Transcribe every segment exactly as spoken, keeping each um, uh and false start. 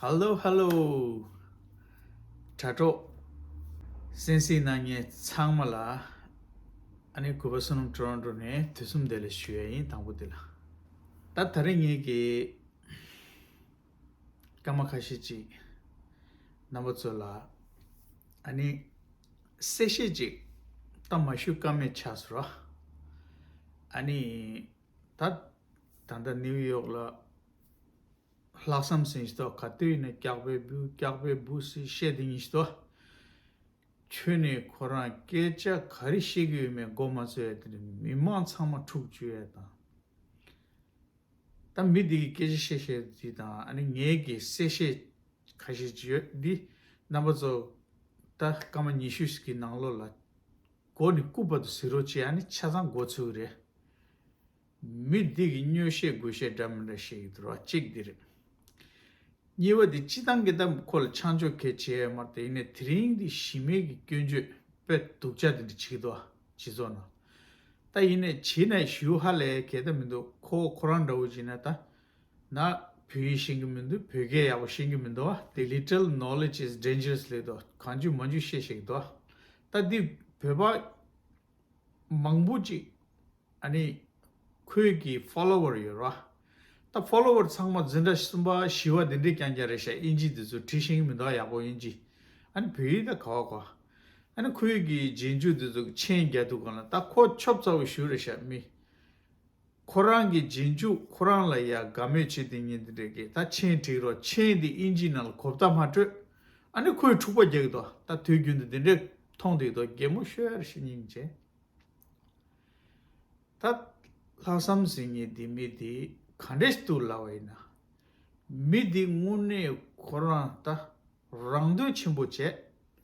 Hello hello. དྲ་གྲོགས། གསན་གཟིགས་གནང་མཁན་ཚང་མ་ལ། ཨ་ནི་གུས་པ་བསོད་ནམས་ཊོ་རོན་ཊོ་ནས་དུས་གསུམ་བདེ་ལེགས་ཞུ་ཡ་ཡིན། དང་པོ་དེ་ལ། ད་ད་རེས་ངེད་ཀྱི་སྐར་མ་ཁ་ཤས་ཅིག་རྣམ་པ་ཚོ་ལ་ཨ་ནི་གསལ་བཤད་ཅིག་ད་མ་ཞུ་ཀ་མེད་ཆགས་སོང་ར། ཨ་ནི་ད་ད་ལྟ་ནིའུ་ཡོག་ལ་ལྷག་བསམ་ཟིན་ཞིག་ཏོ། ག་དུས་ཡིན་ན་སྐྱག་པའི་འབུ་སྐྱག་པའི་འབུ་སི་བཤད་དེ་ཡིན་ཞིག་ཏོ། ཁྱོད་ནས་ཁོ་རང་སྐད་ཆ་ག་རེ་བཤད་ཀྱི་ཡོད་མེད་མགོ་མ་ཚོས་ཡ་དེ་ནི་མི་མང་ཚང་མ་འཁྲུག་བཅུག་ཡ་དང་། ད་མི་འདི་གི་སྐད་ཆ་བཤད་བཤད་འདི་དང་ཨ་ནི་ངེད་ཀྱི་གསལ་བཤད་ཁ་ཤས་ཅིག་ཡོད་འདི། རྣམ་པ་ཚོ་ད་སྐར་མ་ཉི་ཤུ་ཞིག་གི་ནང་ལོགས་ལ་མགོ་ནས་རྐུབ་བར་དུ་གཟིགས་རོགས་བྱེད། ཨ་ནི་ཆ་ཚང་མགོ་ཚོས་རེད། མི་འདི་གི་སྨྱོ་བཤད་དགོད་བཤད་འདྲ་མི་འདྲ་བཤད་ཀྱི་འདུག་ར། གཅིག་འདི་རེད། གཉིས་པ་འདི་སྤྱི་བཏང་གི་ད་ཁོ་ལ་ཆང་འཇོག་གལ་ཆེ་ཡ་མ་རེད། ཡིན་ནའི་དེ་རིང་འདི་གཞི་མེད་ཀྱི་སྐྱོན་བརྗོད་དཔེ་སྡུག་ཅག་འདི་འདྲ་བྱེད་ཀྱི་འདུག་སྤྱི་ཚོགས་ནང་། ད་ཡིན་ནའི་བྱེད་ན་ཞུ་ཧ་ལས་གལ་ཏེ་མི་འདུག་ཁོ་ཁོ་རང་འདྲ་བོ་བྱེད་ན་ད་ན་བོད་ཡིག་ཤེས་ཀྱི་མི་འདུག་བོད་སྐད་ཡག་པོ་ཤེས་ཀྱི་མི་འདུག་བ། དེ་little knowledge is dangerous ལས་འདུག་གང་བྱུང་མང་བྱུང་བཤད་བཤད་ཀྱི་འདུག་ད་འདི་བོད་པ་མང་པོ་ཅིག་ཨ་ནི་ཁོའི་གི་follower ཡོད་ར། ད་follower ཚང་མ་འཛིན་གྲྭ་གསུམ་པ་བཞི་བ་འདི་འདྲའི་རྐྱང་རྐྱང་རེད་ཤག་དབྱིན་ཇི་འདི་ཚོ་བྲི་ཤེས་ཀྱི་མི་འདུག་ཡག་པོ་དབྱིན་ཇི། ཨ་ནི་བོད་ཡིག་ད་ག་བ་གོ། ཨ་ནི་ཁོའི་གི་རྗེས་འཇུག་འདི་ཚོ་མཆན་རྒྱག་དུས་སྒང་ལ་ད་ཁོ་ཆོབ་ཚ་བོ་ཞུ་རེད་ཤག་མི། ཁོ་རང་གི་རྗེས་འཇུག་ཁོ་རང་ལ་ཡ་དགའ་མོས་བྱེད་དེ་ཉིན་འདི་འདྲའི་གི་ད་མཆན་བྲིས་རོགས། མཆན་འདི་དབྱིན་ཇི་ནང་ལ་གོ་བརྡ་མ་སྤྲོད། ཨ་ནི་ཁོས་འཁྲུག་པ་རྒྱག་གི་འདུག་ད་དུས་རྒྱུན་དུ་འདི་འདྲའི་མཐོང་དེ་འདུག་གད་མོ་ཤོར་ཤི་སྙིང་རྗེ། ད་ལྷག་བསམ་ཟིན་ངེས་འདི་མི་འདི་ག་འདྲས་འདུག་ལབ་པ་ཡིན་ན། མི་འདི་དངོས་གནས་ཁོ་རང་ད་རང་དོན་ཆེན་པོ་བྱས།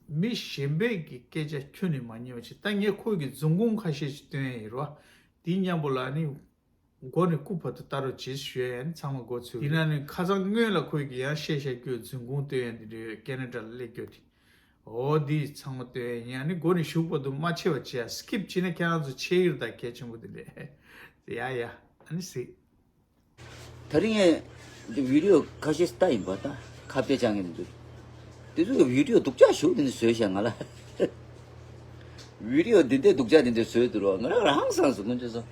མི་གཞན་པའི་གི་སྐད་ཆ་ཁྱོན་ནས་མ་ཉན་པ་བྱས། ད་ངས་ཁོ་གི་རྫུན་ཁུངས་ཁ་ཤས་ཤིག་སྟོན་ཡ་ཡིན་རོ། འདི་མཉམ་པོ་ལ་ནི་མགོ་ནས་རྐུབ་བར་དུ་ལྟ་རོགས་བྱེད་ཞུ་ཡ་ཡ་ནི་ཚང་མ་མགོ་ཚོས། དེ་ན་ནི་ཁ་སང་སྔོན་ལ་ཁོས་གི་ཡང་བཤད་བཤད་རྒྱུ་རྫུན་ཁུངས་སྟོན་ཡ་འདི་འདྲའི་ཀེ་ན་ཌ་ལ་སླེབས་རྒྱུ་དེ། འོ་འདི་ཚང་མ་སྟོན་ཡ་ཡིན། ཨ་ནི་མགོ་ནས་གཞུག་བར་དུ་མ་ཆེ་བ་བྱེད་ཡ། སི་ཀིབ་བྱེད་ན་ཁྱེད་རང་ཚོ་ཆེ་ཡིར་ད་གལ་ཆེན་པོ་དེ་རེད། ཡ་ཡ་ཨ་ནི་སི། ད་རིང་ངས་འདི་བི་ཌི་ཡོ་ཁ་ཤས་ལྟ་ཡིན་པ། ད་ཁ་དཔེ་ཅང་གི་མི་འདུག་དེ་ཚོ་གི་བི་ཌི་ཡོ་སྡུག་ཅག་ཞུགས་དེ་འདྲ་བཟོས་ཤག་ང་ལ། བི་ཌི་ཡོ་འདི་འདྲ་སྡུག་ཅག་དེ་འདྲ་བཟོས་འདུག་རོ། ང་རང་རང་སངས་སོང་། དཀོན་མཆོག་གསུམ།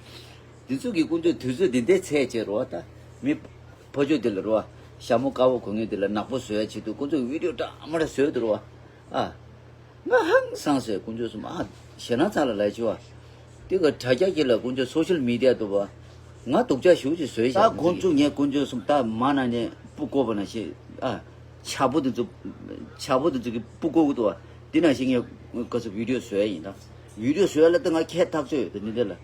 དེ་ཚོ་གི་དཀོན་མཆོག་དུས་ཚོད་འདི་འདྲ་ཚད་བྱས་རོ། ད་མི་ཕོ་ཆོས་འདི་ལ་རོ། ཞྭ་མོ་དཀར་པོ་གོན་མཁན་འདི་ལ་ནག་པོ་བཟོ་ཡ་ཆེད་དུ་དཀོན་མཆོག་གི་བི་ཌི་ཡོ་འདྲ་མི་འདྲ་བཟོས་འདུག་རོ། ཨ། ང་ཧང་སངས་སོང་། དཀོན་མཆོག་གསུམ། ཨ། ཞེད་སྣང་ཚ་ལ་ལས་ཆེ་བ། དེ་ག་དྲ་རྒྱ་གི་ལ་དཀོན་མཆོག་སོ་ཤལ་མི་ཌི་ཡ་འདུག་བ། ང་སྡུག་ཅག་ཞུགས་ཅིག་བཟོས་ཤག་ད་ཁོང་ཚོ་ངས་དཀོན་མཆོག་གསུམ་ད་མ་ན་ནས་སྤུ་བཀོག་པ་ན་ཤེས། ཨ། ཆག་པོ་དེ་ཚོ། ཆག་པོ་དེ་ཚོ་གི་སྤུ་བཀོག་གི་འདུག་བ། དེ་ན་ཤེས། ངས་ག་ཚོད་བི་ཌི་ཡོ་བཟོས་ཡ་ཡིན། ད་བི་ཌི་ཡོ་བཟོས་ཡ་ལ་ད་ང་ཁྱད་ཐག་ཆོད་ཡོད། ད་འདི་འདྲ་ལ་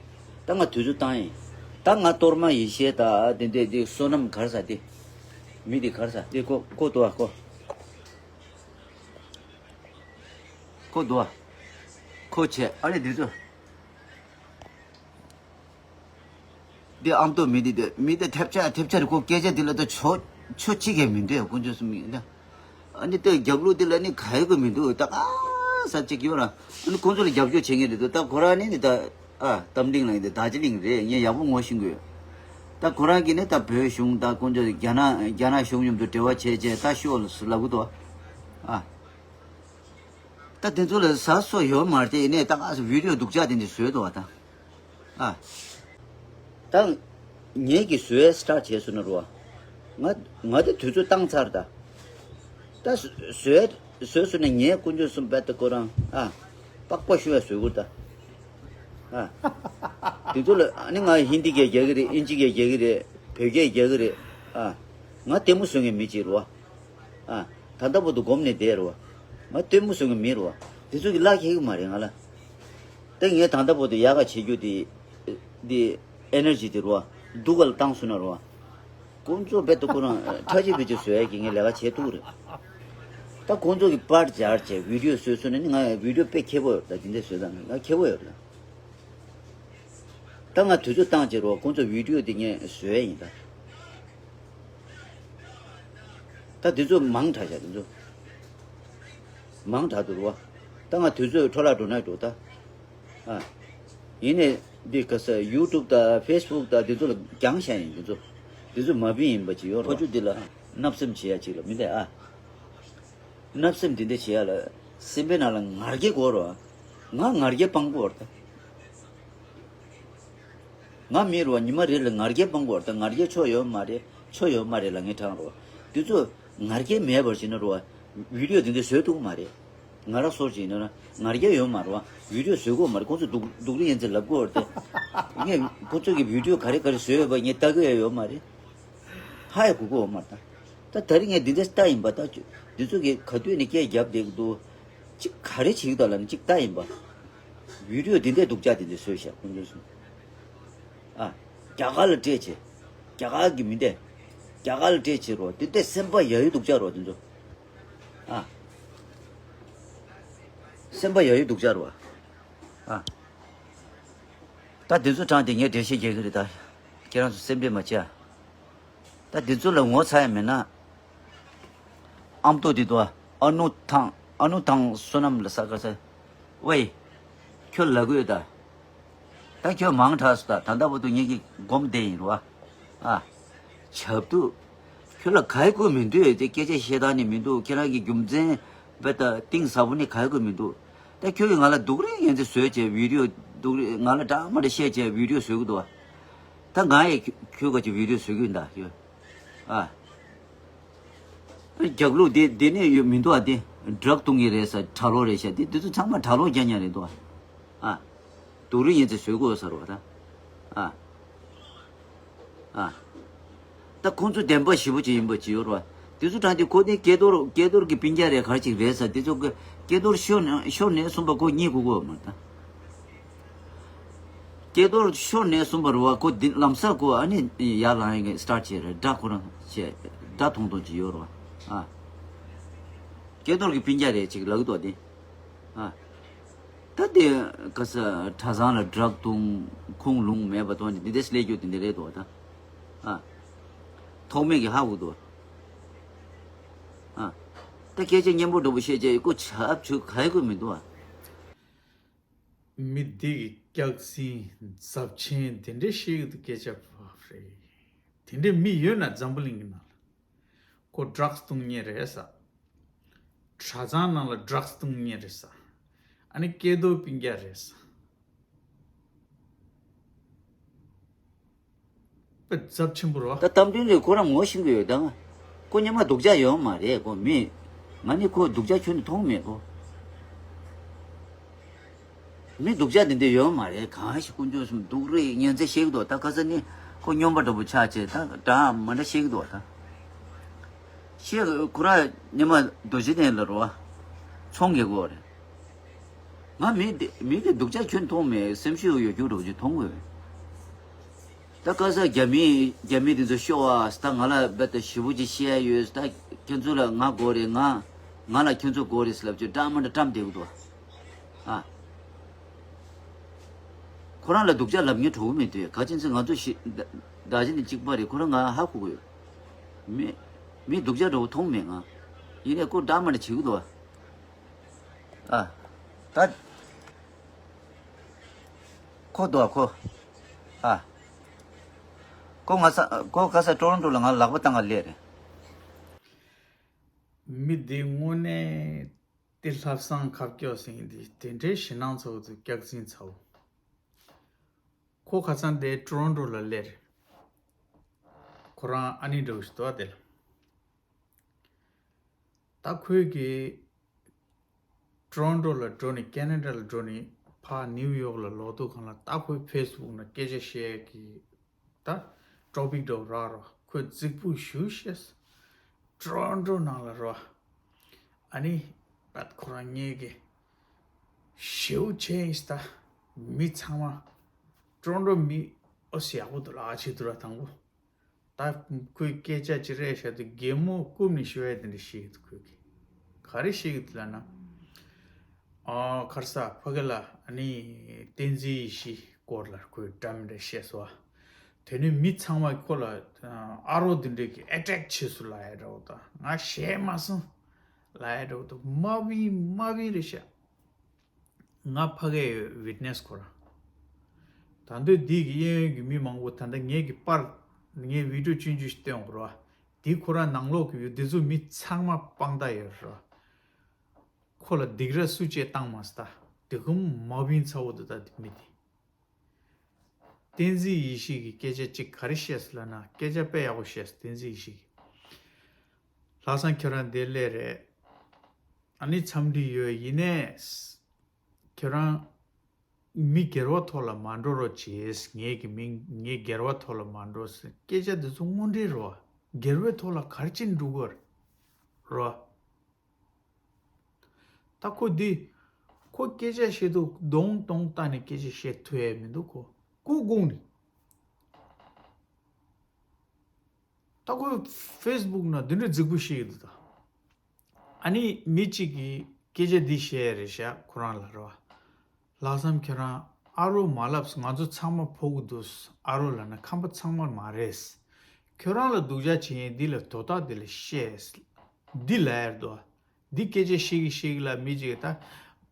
ད་ང་དུས་ཚོད་བཏང་ཡིན། ད་ང་གཏོར་མ་ཡེ་ཤེས་ད་དེ་འདྲ་དེ་བསོད་ནམས་གར་ས་དེ། མི་དེ་གར་ས་དེ་ཁོ་ཁོ་འདུག་བ་ཁོ། ཁོ་འདུག་བ། ཁོ་བྱས། ཨ་ནི་འདི་ཚོ། འདི་ཨ་མདོ་མི་འདི་འདི་མི་འདི་ཐེབས་ཆག་ཐེབས་ཆག་རེད། ཁོ་སྐད་ཆ་འདི་ལ་ད་ཆོ་ཆོ་གཅིག་གས་མི་འདོད། དཀོན་མཆོག་གསུམ་ཡིན་ད། ཨ་ནི་ད་རྒྱབ་ལོགས་འདི་ལ་ནི་ག་ཡོད་གི་མི་འདུག་ད་ག་ས་གཅིག་ཡོད་ར། ཨ་ནི་ཁོང་ཚོ་ལ་རྒྱབ་སྐྱོར་བྱེད་མཁན་རེད་འདུག་ད་ཁོ་རང་ནི་ནི་ད་ཨ་གཏམ་གླིང་ལ་ཡིན་ད་རྡོ་རྗེ་གླིང་རེད། ངས་ཡག་པོ་ངོ་ཤེས་གི་ཡོད། ད་ཁོ་རང་གིས་ནི་ད་བོད་གཞུང་ད་དཀོན་མཆོག་རྒྱ་ནག་རྒྱ་ནག་གཞུང་མཉམ་དུ་འབྲེལ་བ་བྱས་བྱས་ད་ཤོག་ལབ་གི་འདུག་ཨ། ད་དེ་ཚོ་ལ་ཟ་སོ་ཡོད་མ་རེད་དེ། ཡིན་ནའི་ད་ག་ས་བི་ཌི་ཡོ་སྡུག་ཅག་དེ་འདྲ་བཟོས་འདུག་བ་ད། ཨ། ད་ངེད་ཀྱིས་བཟོས་སི་ཊར་བྱས་སོང་ན་རོ། ང་ང་དེ་དུས་ཚོད་བཏང་ཚར་ད། ད་བཟོས་བཟོས་སོང་ན་ངས་དཀོན་མཆོག་གསུམ་བེད་ད་ཁོ་རང་ཨ། པགས་པ་བཤུ་བ་བཟོས་དགོས་ད། ཨ། དེ་ཚོ་ལ་ཨ་ནི་ང་ཧིན་དི་སྐད་རྒྱག་གི་རེད། དབྱིན་ཇི་སྐད་རྒྱག་གི་རེད། བོད་སྐད་རྒྱག་གི་རེད། ཨ། ང་ལྟད་མོ་བཟོ་མཁན་མི་གཅིག་རེད་བ། ཨ། ད་ལྟ་བར་དུ་སྒོམ་ནས་བསྡད་རེད་བ། ང་ལྟད་མོ་བཟོ་མཁན་མི་རེད་བ། དེ་ཚོ་གི་གླ་འཁེལ་གི་མ་རེད་ང་ལ། ད་ངས་ད་ལྟ་བར་དུ་ཡག་ག་བྱེད་རྒྱུ་དེ། དེ་ཨེ་ནར་ཇི་དེ་རེད་བ། སྡུག་ག་ལ་བཏང་སོང་ན་རེད་བ། ཁོང་ཚོ་རྦད་དེ་ཁོ་རང་ཁྲ་ཆིལ་བེ་ཆིལ་བཟོ་ཡ་གི་ངས་ལས་ཀ་བྱེད་ཐུབ་རེད། ད་ཁོང་ཚོ་གི་པར་སྦྱར་བྱས་བི་ཌི་ཡོ་བཟོས་སོང་ན་ནི་ང་བི་ཌི་ཡོ་དཔེ་ཁེ་པོ་ཡོད་རེད། ད་དེ་འདྲ་བཟོས་ཙང་ང་ཁེ་པོ་ཡོད་རེད། ད་ང་དུས་ཚོད་བཏང་བྱས་རོགས་ཁོང་ཚོ་བི་ཌི་ཡོ་དེ་ངས་བཟོས་ཡིན་ད། ད་དུས་ཚོད་མང་དྲགས་བཞག་དུས་ཚོད་མང་དྲགས་འདུག་རོ། ད་ང་དུས་ཚོད་འཕྲོ་བརླག་འགྲོ་ན་འགྲོ་ད། ཨ། ཡིན་ནའི་འདི་ག་ས་ཡུ་ཊུབ་དང་ཕེ་སི་བུག་དང་དེ་ཚོ་ལ་རྒྱང་བཞག་ཡིན་དེ་ཚོ། དེ་ཚོ་མ་བིན་ཡིན་པ་ཅིག་ཡོད་རེད། ཕ་ཆུ་འདི་ལ་བརྣབ་སེམས་བྱེད་ཡ་ཅིག་ལ་མི་འདས་ཨ། བརྣབ་སེམས་འདི་འདྲ་བྱེད་ཡ་ལ་སེམས་པའི་ནང་ལ་ང་རྒྱལ་དགོས་རེད་བ། ང་ང་རྒྱལ་དཔང་པོ་རེད་ད། ང་མི་རེད་བ། ཉི་མ་རེ་ལ་ང་རྒྱལ་དཔང་པོ་རེད་ད། ང་རྒྱལ་ཆོ་ཡོད་མ་རེད། ཆོ་ཡོད་མ་རེད་ལབ་མཁན་གྲངས་རེད་བ། དེ་ཚོ་ང་རྒྱལ་མེད་པར་བྱས་ན་རེད་བ། བི་ཌིའོ་འདི་འདྲ་བཟོས་ཐུབ་ཀྱི་མ་རེད། ང་རང་སོར་ཅིག་ཡིན་ན་ང་རྒྱལ་ཡོད་མ་རེད་བ། བི་ཌིའོ་བཟོ་གི་ཡོད་མ་རེད། ཁོང་ཚོ་སྡུག་སྡུག་རུས་ཡིན་ཚེ་ལབ་གི་ཡོད་རེད་དེ། ངས་ཁོང་ཚོ་གི་བི་ཌིའོ་ག་རེ་ག་རེ་བཟོས་ཡོད་པ་ངས་ལྟ་གི་ཡོད་མ་རེད། ཧ་ཡ་གོ་གི་ཡོད་མ་རེད་ད། ད་ད་རིང་ངས་འདི་འདྲ་ལྟ་ཡིན་པ་ད། འདི་ཚོ་གི་ག་དུས་ནས་སྐད་རྒྱབ་བསྡད་ཀྱི་འདུག་ཅིག་ག་རེ་བྱེད་ཀྱི་འདུག་ལབ་ནས་ཅིག་ལྟ་ཡིན་པ། བི་ཌིའོ་འདི་འདྲའི་སྡུག་ཅག་འདི་འདྲ་བཟོས་ཤག་ཁོང་ཚོས་གསུངས། ཨ། རྒྱ་གར་ལ་སྤྲད་བྱས། རྒྱ་གར་གི་མི་འདྲ། རྒྱ་གར་ལ་སྤྲད་བྱས་རོ། འདི་འདྲའི་སེམས་པ་ཡ་ཡི་སྡུག་ཅག་རོ་འདི་ཚོ། ཨ། སེམས་པ་ཡ་ཡི་སྡུག་ཅག་རོ། ཨ། ད་འདི་ཚོ་དྲངས་ཏེ་ངས་འགྲེལ་བཤད་རྒྱག་གི་རེད་ད། ཁྱེད་རང་ཚོ་སེམས་ཁྲལ་མ་བྱེད་ཨ། ད་འདི་ཚོ་ལ་ངོ་ཚ་ཡ་མེད་ན། ཨ་མདོ་འདི་དོ། ཨ་ནུ་ཐང་ཨ་ནུ་ཐང་བསོད་ནམས་ལ་ས་ཀ་ས། ཝེ། ཁྱོད་ལ་དགོས་ད། ད་ཁྱོད་མང་དྲགས་སོང་ད། ད་ལྟ་བར་དུ་ངེད་ཀྱིས་སྒོམ་བསྡད་ཡིན་རོ། ཨ། ཆབ་ཏུ། ཁྱོད་ལ་ག་ཡི་དགོས་མི་འདུག་དེ་སྐད་ཆ་བཤད་སྟངས་ནི་མི་འདུག་ཁྱེད་རང་གི་རྒྱུ་མཚན་བེ་ད་གཏིང་ཟབ་པོ་ནི་ག་ཡི་དགོས་མི་འདུག་ད་ཁྱོད་ཀྱིས་ང་ལ་སྡུག་རུས་ངན་ཚེ་བཟོས་བྱས་བི་ཌིའོ་སྡུག་རུས་ང་ལ་འདྲ་མ་འདྲ་བཤད་བྱས་བི་ཌིའོ་བཟོས་ཀྱི་འདུག་ད་ང་ཡི་ཁྱོད་ཁྱོད་ག་ཅིག་བི་ཌིའོ་བཟོས་ཀྱི་ཡིན་ད་ཁྱོད། ཨ། རྒྱག་ལུགས་དེ་དེ་ནས་ཡོད་མི་འདུག་ཨ། དེ་ཌྲག་བཏུང་གི་རེད་ས་གྲྭ་ལོག་རེད་ཤག་དེ་དེ་ཚོ་ཚང་མ་གྲྭ་ལོག་རྒྱག་ཉག་རེད་འདུག་ཨ། སྡུག་རུས་ཡིན་ཚེ་བཟོས་དགོས་ས་རེད་བ་ད། ཨ། ཨ། ད་ཁོང་ཚོ་བདེན་པ་ཞེ་པོ་ཅིག་ཡིན་པ་ཅིག་ཡོད་རེད་བ། དེ་ཚོ་དྲངས་ཏེ་ཁོ་དེ་སྐལ་རྡོར་སྐལ་རྡོར་གྱི་སྤུན་ཀྱག་རེད་ག་རེ་ཅིག་རེད་ས་དེ་ཚོ་གི་སྐལ་རྡོར་ཤོར་ནས་ཤོར་ནས་གསུངས་པ་ཁོ་རྙེད་དགོས་ཀྱི་ཡོད་མ་རེད་ད། སྐལ་རྡོར་ཤོར་ནས་གསུངས་པ་རེད་བ། ཁོ་འདི་ལམ་སང་ཁོ་ཨ་ནི་ཡར་ལངས་ཡིན་སི་ཊར་བྱས་རེད། དགྲ་ཁོ་རང་བྱས་དགྲ་མཐོང་མཐོང་ཅིག་ཡོད་རེད་བ། ཨ། སྐལ་རྡོར་གྱི་སྤུན་ཀྱག་རེད་ཅིག་ལབ་ཀྱི་འདུག་དེ། ཨ། ད་དེ་ག་ས་གྲྭ་ཚང་ལ་ཌྲག་བཏུང་ཁུངས་ལུང་མེད་པ་བཏོན་ནས་འདི་འདྲ་ཞིག་ལས་རྒྱུ་དེ་འདྲ་རེད་འདུག་བ་ད། ཨ། ཐོགས་མེད་ཀྱི་ཧ་གོ་འདུག་ཨ། ད་སྐད་ཆ་སྙན་པོ་འདྲ་པོ་བཤད་བྱས་ཁོ་ཆབ་ཆུ་ག་ཡི་དགོས་མི་འདུག་ཨ། མི་འདི་གི་སྐྱག་རྫུན་རྫབ་ཆེན་དེ་འདྲས་བཤད་ཀྱི་འདུག་སྐད་ཆ་བབ་རེད། དེ་འདྲས་མི་ཡོད་ན་འཛམ་བུ་གླིང་གི་ནང་ལ། ཁོ་ཌྲག་བཏུང་མཁན་རེད་ས། གྲྭ་ཚང་ནང་ལ་ཌྲག་བཏུང་མཁན་རེད་ས། ཨ་ནི་སྐལ་རྡོར་སྤུན་ཀྱག་རེད་ས། དཔེ་རྫབ་ཆེན་པོ་རེད་བ། ད་གཏམ་དོན་རེད། ཁོ་རང་ངོ་ཤེས་ཀྱི་ཡོད་ད། ཁོ་སྔོན་མ་སྡུག་ཅག་ཡོད་མ་རེད། ཁོ་མི། ང་ནི་ཁོ་སྡུག་ཅག་ཁྱོན་ནས་མཐོང་མེད་ཁོ། མི་སྡུག་ཅག་འདི་འདྲ་ཡོད་མ་རེད། གང་ཞིག་དཀོན་མཆོག་གསུམ་སྡུག་རུས་ངན་ཚད་བཤད་ཀྱི་འདུག་ད་ཁ་ས་ནི་ཁོ་སྨྱོན་པ་འདྲ་པོ་ཆགས་བྱས་ད་འདྲ་མ་འདྲ་བཤད་ཀྱི་འདུག་ད། བཤད་ཁོ་རང་སྔོན་མ་རྡོ་རྗེ་གདན་ལ་རོ། ཚོང་རྒྱག་གི་ཡོད་རེད། ང་མི་དེ་མི་དེ་སྡུག་ཅག་ཁྱོན་མཐོང་མེད། སེམས་ཤུགས་ཡོད་རྒྱུ་འདྲ་པོ་ཅིག་མཐོང་དགོས། ད་ག་ས་རྒྱ་མི་རྒྱ་མི་དེ་ཚོ་ཤོར་བ་ད་ང་ལ་རྦད་དེ་ཞེ་པོ་ཅིག་བཤད་ཡ་ཡོད། ད་ཁྱོད་ཚོ་ལ་ང་དགོས་རེད། ང་ང་ལ་ཁྱོད་ཚོ་དགོས་རེད་ཟེར་ལབ་ཅིག་འདྲ་མ་འདྲ་བཀྲམ་བསྡད་ཀྱི་འདུག་ཨ། ཁོ་རང་ལ་སྡུག་ཅག་ལབ་མཁན་གྲོགས་མི་འདུག་ག་ཅི་ཚེ་ང་ཚོ་ཞི་བདག་གཞན་ནི་གཅིག་པ་རེད། ཁོ་རང་ང་ཧ་གོ་གི་ཡོད། མི་མི་སྡུག་ཅག་འདྲ་པོ་མཐོང་མེད་ང་། ཡིན་ནའི་ཁོ་འདྲ་མ་འདྲ་བྱེད་ཀྱི་འདུག་ཨ། ད། ཁོ་འདུག་ཨ་ཁོ། ཨ། ཁོ་ང་ས་ཁོ་ག་ས་ཊོ་རོན་ཊོ་ལ་ང་ལག་པ་བཏང་ག་སླེབས་རེད། མི་འདི་དངོས་གནས་དེ་ལྷ་བཟང་ཁ་སྐྱོ་ཟིན་འདི་དེ་འདྲའི་ཞེད་སྣང་ཚ་བོ་འདུག་སྐྱག་རྫུན་ཚ་བོ། ཁོ་ཁ་སང་དེ་ཊོ་རོན་ཊོ་ལ་སླེབས་རེད། ཁོ་རང་ཨ་ནི་འདྲ་བོ་ཞིག་འདུག་ཨ་དེ་ལ། ད་ཁོས་གི་ཊོ་རོན་ཊོ་ལ་འགྲོ་ནས་ཁེ་ན་ཌ་ལ་འགྲོ་ནས་ཕར་ནིའུ་ཡོག་ལ་ལོག་དུས་སྒང་ལ་ད་ཁོས་ཕེ་སི་བུག་ནང་སྐད་ཆ་བཤད་གི་ད་ཊོ་པིག་འདྲ་བོ་རག་རོ། ཁོས་རྫིག་པོ་ཞེ་པོ་བཤད་སོང་། ཊོ་རོན་ཊོ་ནང་ལ་རོ། ཨ་ནི་ད་ཁོ་རང་ངེད་ཀྱི་ཞེ་པོ་ཆེ་ཡིན་ས། ད་མི་ཚང་མ་ཊོ་རོན་ཊོ་མི་ཨོ་སི་ཡག་པོ་འདུག་ལ་ཨ་ཆེ་དུ་ར་དང་པོ། ད་ཁོས་སྐད་ཆ་ཅི་རེད་བཤད་དུས་གད་མོ་བསྐུམ་ནས་ཤོད་ཡ་དེ་འདྲ་བཤད་ཀྱི་འདུག་ཁོས་གི། ག་རེ་བཤད་ཀྱི་འདུག་ལབ་ན། ཨ་ཁར་ས་ཕ་གི་ལ་ཨ་ནི་བསྟན་འཛིན་ཡེ་ཤེས་སྐོར་ལ་ཁོས་འདྲ་མི་འདྲ་བཤད་སོང་བ། དེ་ནས་མི་ཚང་མ་ཁོ་ལ་ཨ་རོགས་འདི་འདྲས་ཀྱི་ཨེ་ཊེག་བྱས་སོང་ལབ་ཡ་འདྲ་བོ་དང་། ང་བཤད་མ་སོང་ལབ་ཡ་འདྲ་བོ་དང་། མ་བིན་མ་བིན་རེད་ཤག་ང་ཕ་གིའི་ཝིཊ་ནེ་སི་ཁོ་རང་། ད་འདོད་འདི་གི་གཡས་གཡོན་གྱི་མི་མང་པོ་ད་ལྟ་ངེད་ཀྱི་པར་ ངས་བི་ཌིའོ་ཆུང་ཆུང་ཞིག་བཏོན་འོ་ར། དེ་ཁོ་རང་ནང་ལོགས་ཀྱི་ཡོད་དེ་ཚོ་མི་ཚང་མ་དཔང་རྟགས་ཡོད་ར། ཁོ་ལ་སྡིགས་ར་སུ་བཅས་བཏང་མ་སྟ། དེ་ཀུན་མ་བིན་ཚ་བོ་དུ་ད་དེ་མི་དེ། བསྟན་འཛིན་ཡེ་ཤེས་ཀྱི་སྐད་ཆ་གཅིག་ག་རེ་བཤད་སོང་ལབ་ན། སྐད་ཆ་དཔེ་ཡག་པོ་བཤད་སོང་བསྟན་འཛིན་ཡེ་ཤེས་ཀྱིས། ལྷག་བསམ་ཁྱོད་རང་འདིར་སླེབས་རེད། ཨ་ནི་འཚམས་འདྲི་ཡོད་ཡིན་ནས། ཁྱོད་རང་མི་སྒེར་བ་ཐོག་ལ་མ་འགྲོ་རོགས་བྱེད། ངེད་ཀྱི་མིང་ངེད་སྒེར་བ་ཐོག་ལ་མ་འགྲོ་ཟེར། སྐད་ཆ་འདི་ཚོ་དངོས་འབྲེལ་རོ། སྒེར་བའི་ཐོག་ལ་ག་རེ་བྱེད་འགྲོ་གི་རོ། ད་ཁོ་འདི། ཁོ་སྐད་ཆ་བཤད་དུས་གདོང་གདོང་བལྟས་ནས་སྐད་ཆ་བཤད་ཐུབ་ཡ་མི་འདུག་ཁོ་ཁོ་དགོངས་ནས། ད་ཁོ་ཕེ་སི་བུག་ནང་འདི་འདྲ་རྫིག་པོ་བཤད་ཀྱི་འདུག་ད། ཨ་ནི་མི་གཅིག་གིས་སྐད་ཆ་འདི་བཤད་ཡ་རེད་ཤག་ཁོ་རང་ལ་རེད་བ། ལྷག་བསམ་ཁྱེད་རང་ཨ་རོ་མ་ལབ། ང་ཚོ་ཚང་མ་ཕོ་གི་འདུག་ཨ་རོ་ལབ་ན་ཁམས་པ་ཚང་མ་མ་རེད། ཁྱོད་རང་ལ་སྡུག་ཅག་བྱེད་མཁན་འདི་ལ་དོ་བདག་འདི་ལ་བཤད། འདི་ལབ་ཡར་འདུག་འདི་སྐད་ཆ་བཤད་ཀྱི་བཤད་ཀྱི་ལ་མི་གཅིག་ད།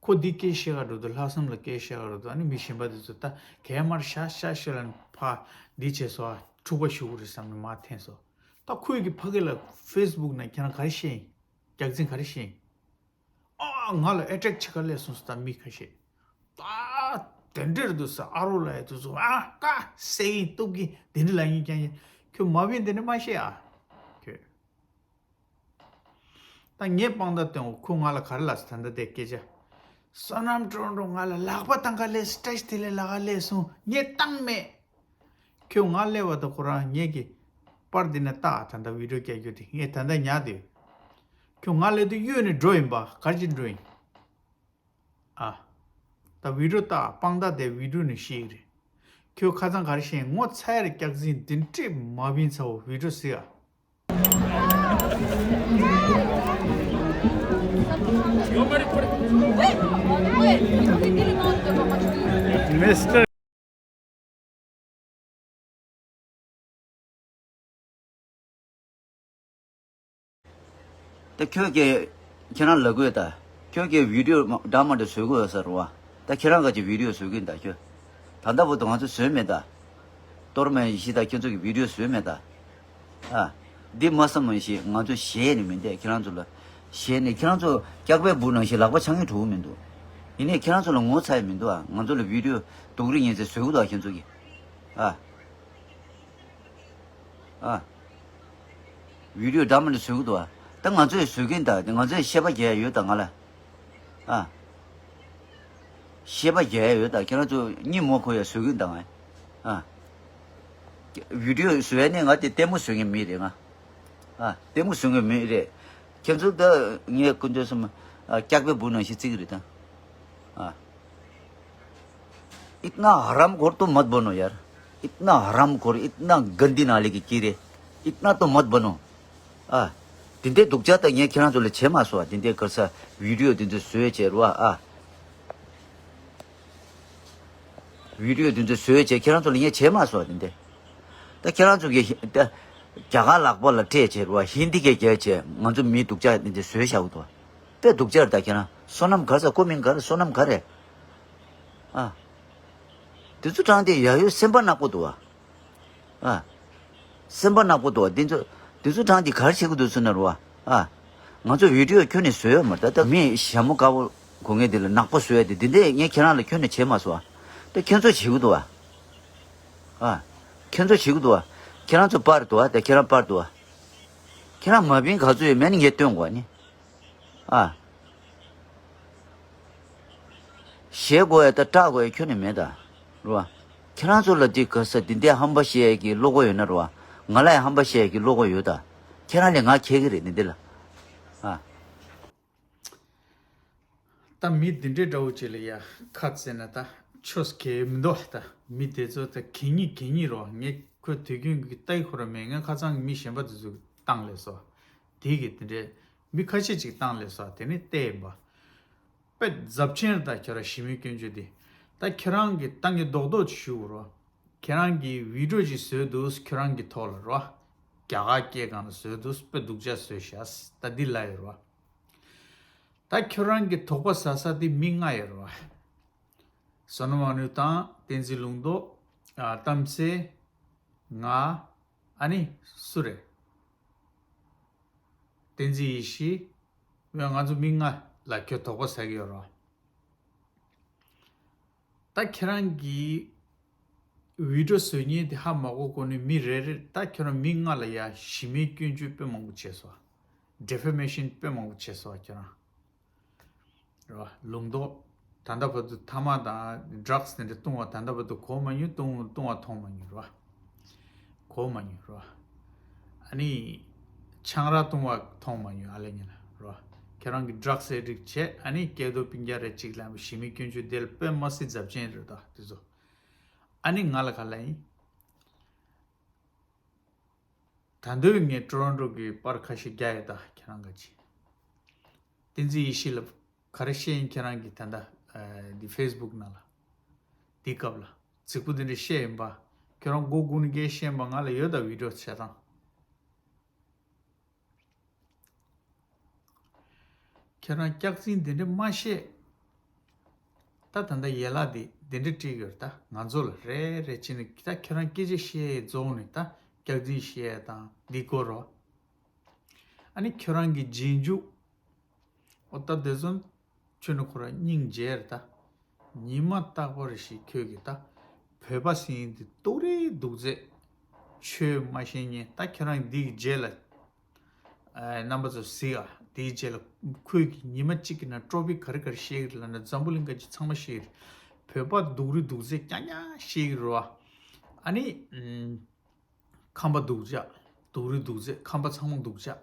ཁོ་འདི་སྐད་བཤད་ག་འགྲོ་འདུག་ལྷག་བསམ་ལ་སྐད་བཤད་ག་འགྲོ་འདུག་ཨ་ནི་མི་གཞན་པ་འདི་ཚོ་ད་གད་མར་ཤ་ཤ་ཤ་ལ་ཕ་འདི་བྱས་སོ། འཁྲུག་པ་ཞུ་གི་རེད་བསམ་ནས་མར་འཐེན་སོ། ད་ཁོས་ཀྱི་ཕ་གི་ལ་ཕེ་སི་བུག་ནང་ཁྱེད་རང་ག་རེ་བཤད་ཡིན། རྒྱག་འཛིན་ག་རེ་བཤད་ཡིན། ཨ། ང་ལ་ཨེ་ཊེག་བྱེད་ག་སླེབས་སོང་ཟེར། ད་མི་ཁ་ཤས། ད་དེ་འདྲར་འདུག་ཟེར། ཨ་རོ་ལ་ཡ་དུ་ཚོ་ཨ་ཀ་སེ་ཡིན་སྟོབས་ཀྱིས་དེ་འདྲ་ལ་ཡིན་ཀྱང་ཡིན། ཁྱོད་མ་བིན་དེ་འདྲ་མ་བཤད་ཨ། ཁྱོད། ད་ངས་དཔང་རྟགས་སྟོན་འོ། ཁོ་ང་ལ་ག་རེ་ལབ་ཟེར་ད་ལྟ་དེ་སྐད་ཆ། བསོད་ནམས་སྒྲོལ་མ་ང་ལ་ལག་པ་བཏང་ག་སླེབས་སོང་། བཀྲ་ཤིས་བདེ་ལེགས་ལབ་ག་སླེབས་སོང་། ངས་བཏང་མེད། ཁྱོད་ང་སླེབས་པ་དང་ཁོ་རང་ངེད་ཀྱི་པར་འདི་ནས་ལྟ། ད་ལྟ་བི་ཌིའོ་བསྐྱལ་རྒྱུ་དེ་ངས་ད་ལྟ་ཉར་དེ། ཁྱོད་ང་སླེབས་དུས་གཡོལ་ནས་འགྲོ་ཡིན་པ། ག་རེ་བྱེད་འགྲོ་ཡིན། ཨ། ད་བི་ཌིའོ་ལྟ། དཔང་རྟགས་དེ་བི་ཌིའོ་ནས་ཤེས་ཀྱི་རེད། ཁྱོད་ཁ་སང་ག་རེ་བཤད། ངོ་ཚ་ཡ་རེད། སྐྱག་རྫུན་འདི་འདྲས་མ་བིན་ཚ་བོ། བི་ཌིའོ་གཟིགས་ཨ། མི་སི་ཊར། ད་ཁྱོད་ཀྱིས་ཁྱེད་རང་ལབ་དགོས་ད། ཁྱོད་ཀྱིས་བི་ཌིའོ་འདྲ་མ་འདྲ་བཟོ་དགོས་ཟེར་བ། ད་ཁྱེད་རང་ག་ཅིག་བི་ཌིའོ་བཟོ་གིན་ད་ཁྱོད། ད་ལྟ་བར་དུ་ང་ཚོ་བཟོས་མེད་ད། གཏོར་མ་ཡེ་ཤེས་དང་ཁྱོད་ཚོ་གི་བི་ཌིའོ་བཟོས་མེད་ད། ཨ། འདི་མ་བསམ་མ་ཤེས། ང་ཚོ་ཞེད་ནས་མི་འདས་ཁྱེད་རང་ཚོ་ལ། ཞེད་ནས་ཁྱེད་རང་ཚོ་སྐྱག་པའི་སྦུག་ནང་བཞིན་ལག་པ་འཆང་གི་འགྲོ་གི་མི་འདུག་ཡིན་ནའི་ཁྱེད་རང་ཚོ་ལ་ངོ་ཚ་ཡི་མི་འདུག་ཨ། ང་ཚོ་ལ་བི་ཌིའོ་སྡུག་རུས་ངན་ཚད་བཟོ་གི་འདུག་ཨ། ཁྱོད་ཚོ་གི། ཨ། ཨ། བི་ཌིའོ་འདྲ་མ་འདྲ་བཟོ་གི་འདུག་ཨ། ད་ང་ཚོས་བཟོ་གིན་ད། ང་ཚོས་ཤེས་པ་རྒྱག་ཡ་ཡོད་ད་ང་ལ། ཨ། ཤེས་པ་རྒྱག་ཡ་ཡོད་ད། ཁྱེད་རང་ཚོ་གཉིད་མོ་ཁོ་ཡ་བཟོ་གིན་ད་ང་། ཨ། བི་ཌིའོ་བཟོ་ཡ་ནི་ང་དེ་ལྟད་མོ་བཟོ་མཁན་མི་རེད་ང་། ཨ། ལྟད་མོ་བཟོ་མཁན་མི་རེད། ཁྱེད་ཚོ་ད་ངས་ཀུན་སྤྱོད་སོང་། ཨ། སྐྱག་པའི་སྦུག་ནང་བཞིན་བརྩི་གི་རེད་ད། ཨ། इतना हरामखोर तो मत बनो यार। इतना हरामखोर, इतना गंदी नाले की कीड़े, इतना तो मत बनो। ཨ། དེ་འདྲའི་སྡུག་ཅག་ད་ངས་ཁྱེད་རང་ཚོ་ལ་བྱས་མ་སོང་། དེ་འདྲའི་ག་རེ་ཟ། བི་ཌིའོ་དེ་ཚོ་བཟོས་བྱས་རོ་ཨ། བི་ཌིའོ་དེ་ཚོ་བཟོས་བྱས་ཁྱེད་རང་ཚོ་ལ་ངས་བྱས་མ་སོང་། དེ་འདྲའི། ད་ཁྱེད་རང་ཚོ་གི་ད་རྒྱ་གར་ལག་པ་ལ་སྤྲད་བྱས་རོ་ཨ། ཧིན་དི་སྐད་རྒྱག་བྱས་ང་ཚོ་མི་སྡུག་ཅག་དེ་འདྲའི་བཟོས་བཞག་འདུག་དཔེ་སྡུག་ཅག་རེད་ད། ཁྱེད་རང་བསོད་ནམས་ག་རེ་ཟ། ཁོ་མིང་ག་རེ། བསོད་ནམས་ག་རེ། ཨ། དེ་ཚོ་དྲངས་ཏེ་ཡ་ཡོད་སེམས་པ་ནག་པོ་འདུག་ཨ། ཨ། སེམས་པ་ནག་པོ་འདུག་ཨ། དེ་ཚོ་དེ་ཚོ་དྲངས་ཏེ་ག་རེ་བྱེད་ཀྱི་འདུག་ཟེར་ན་རོ་ཨ། ཨ། ང་ཚོ་བི་ཌིའོ་ཁྱོན་ནས་བཟོས་ཡོད་མ་རེད་ད། ད་མི་ཞྭ་མོ་དཀར་པོ་གོན་མཁན་དེ་ལ་ནག་པོ་བཟོས་ཡ་དེ་འདི་འདྲས་ངས་ཁྱེད་རང་ལ་ཁྱོན་ནས་བྱས་མ་སོང་ཨ། ད་ཁྱོད་ཚོ་བྱེད་ཀྱི་འདུག་ཨ། ཨ། ཁྱོད་ཚོ་བྱེད་ཀྱི་འདུག་ཨ། ཁྱེད་རང་ཚོ་པར་འདུག་ཨ། ད་ཁྱེད་རང་པར་འདུག་ཨ། ཁྱེད་རང་མ་བིན་ག་ཚོད་ཡོད་མེད་ནི་ངས་སྟོན་དགོས་ཨ་ནི། ཨ། ཞེད་དགོས་ཡ་ད་སྐྲག་དགོས་ཡ་ཁྱོན་ནས་མེད་ད། རོ་ཨ། ཁྱེད་རང་ཚོ་ལ་འདི་ག་ས་འདི་འདྲའི་ཧམ་པ་བཤད་ཡ་གི་བློ་ཁོག་ཡོད་ན་རོ་ཨ། ང་ལ་ཡང་ཧམ་པ་བཤད་ཡ་གི་བློ་ཁོག་ཡོད་ད། ཁྱེད་རང་ལས་ང་མཁས་གི་རེད་འདི་འདི་ལ། ཨ། ད་མི་འདི་འདྲའི་འདྲ་བོ་ཅིག་ལ་ཡ་ཁ་བཙལ་ན་ད་ཆོས་གལ་མི་འདུག་ད་མི་དེ་ཚོ་ད་གད་སྙིགས་གད་སྙིགས་རོ། ངས་ཁོ་དུས་རྒྱུན་གྱི་ལྟ་ཡི་ཁོ་ར་མེད། ངས་ཁ་སང་གི་མི་གཞན་པ་དེ་ཚོ་བཏང་ལས་སོ། དེ་གི་དེ་འདྲའི་མི་ཁ་ཤས་ཅིག་བཏང་ལས་སོ། དེ་ནས་བལྟས་ཡིན་པ། དཔེ་རྫབ་ཆེན་རེད་ད་ཁྱོད་ར་ཞི་མོལ་སྐྱོན་བརྗོད་དེ། ད་ཁྱེད་རང་གི་ཏང་གི་རྡོག་རྡོག་ཅིག་ཞུ་རོ། ཁྱེད་རང་གིས་བི་ཌིའོ་ཅིག་བཟོས་འདུག་ཁྱོད་རང་གི་ཐོག་ལ་རོ། རྒྱ་གར་སྐད་སྒང་ལ་བཟོས་འདུག་དཔེ་སྡུག་ཅག་བཟོས་ཤག་ད་འདི་ལ་ཡོད་རོ། ད་ཁྱོད་རང་གི་དོགས་པ་ཟ་ས་དེ་མི་ལྔ་ཡོད་རོ། བསོད་ནམས་དབང་ནུས་དང་བསྟན་འཛིན་ལུང་རྟོགས། ཨ། གཏམ་ཚེ། ང་། ཨ་ནི་སུ་རེད། བསྟན་འཛིན་ཡེ་ཤེས། ང་ཚོ་མི་ལྔ་ལ་ཁྱོད་དོགས་པ་ཟ་གི་ཡོད་རོ། ད་ཁྱེད་རང་གིས་བི་ཌིའོ་བཟོ་མཁན་དེ་ཧ་མ་གོ་གོ་ནི་མི་རེ་རེ། ད་ཁྱེད་རང་མི་ལྔ་ལ་ཡ་ཞི་མིའི་སྐྱོན་བརྗོད་དཔེ་མང་པོ་བྱས་སོང་། ཌི་ཕེ་མེ་ཤན་དཔེ་མང་པོ་བྱས་སོང་ཁྱེད་རང་། རེད་བ། ལུང་རྟོགས། ད་ལྟ་བར་དུ་ཐ་མག་དང་ཌྲག་སི་དེ་འདྲ་བཏུང་བ་ད་ལྟ་བར་དུ་གོ་མ་མྱོང་། བཏུང་བཏུང་བ་མཐོང་མ་མྱོང་རེད་བ། གོ་མ་མྱོང་རེད་བ། ཨ་ནི་ཆང་རག་བཏུང་བ་མཐོང་མ་མྱོང་། ཨ་ལེ་ཉེ་ལ་རེད་བ། ཁྱེད་རང་གིས་ཌྲག་སི་ཨེ་ཌིག་བྱས། ཨ་ནི་སྐལ་རྡོར་སྤུན་ཀྱག་རེད་ཅིག་ལ་ཞི་མིའི་སྐྱོན་བརྗོད་དེ་ལ་དཔེ་མ་སྲིད་རྫབ་ཆེན་རེད་ད་དེ་ཚོ། ཨ་ནི་ང་ལ་ག་ལ་ཡིན། ད་དུང་ངས་ཊོ་རོན་ཊོ་གི་པར་ཁ་ཤས་རྒྱག་ཡོད་ད་ཁྱེད་རང་ག་ཅི། བསྟན་འཛིན་ཡེ་ཤེས་ལ་ག་རེ་བཤད་ཡིན་ཁྱེད་རང་གིས་ད་ལྟ་ཨ་འདི་ཕེ་སི་བུག་ནང་ལ། འདི་སྐབས་ལ་རྫིག་པོ་འདི་འདྲ་བཤད་ཡིན་པ། ཁྱེད་རང་མགོ་སྒུར་ནས་སྐད་བཤད་ཡིན་པ་ང་ལ་ཡོད་ད་བི་ཌིའོ་བྱེད་སྟངས། ཁྱེད་རང་སྐྱག་རྫུན་འདི་འདྲ་མ་བཤད། ད་ད་ལྟ་ཡན་ལག་འདི་འདི་འདྲ་སྤྲད་ཡོད་ད་ང་ཚོ་ལ་རེ་རེ་བྱས་ནས། ད་ཁྱེད་རང་སྐད་ཆ་བཤད་རྫོགས་ནས་ད་སྐྱག་རྫུན་བཤད་དང་འདི་སྐོར་རོ། ཨ་ནི་ཁྱོད་རང་གི་རྗེས་འཇུག་ཨོ་ད་དེ་ཚོ་ཁྱོད་ནི་ཁོ་རང་སྙིང་རྗེ་རེད་ད། ཉི་མ་རྟག་པར་ཞིག་ཁྱོད་ཀྱིས་ད་བོད་པ་ཟེར་མཁན་དེ་སྡུག་རེད་སྡུག་ཚད། ཆོས་མ་ཤེས་མཁན་ད་ཁྱོད་རང་འདིའི་རྗེས་ལ་ཨ་རྣམ་པ་ཚོ་གཟིགས་ཨ། འདིའི་རྗེས་ལ་ཁོས་ཀྱིས་ཉི་མ་གཅིག་གི་ནང་ཊོ་པིག་ག་རེ་ག་རེ་བཤད་ཀྱི་རེད་ལབ་ན་འཛམ་བུ་གླིང་ག་ཅིག་ཚང་མ་བཤད་ཀྱི་རེད། བོད་པ་སྡུག་རུས་སྡུག་ཚད་རྐྱང་རྐྱང་བཤད་ཀྱི་རེད་བ། ཨ་ནི་ཨམ། ཁམས་པ་སྡུག་ཅག་སྡུག་རུས་སྡུག་ཚད། ཁམས་པ་ཚང་མ་སྡུག་ཅག་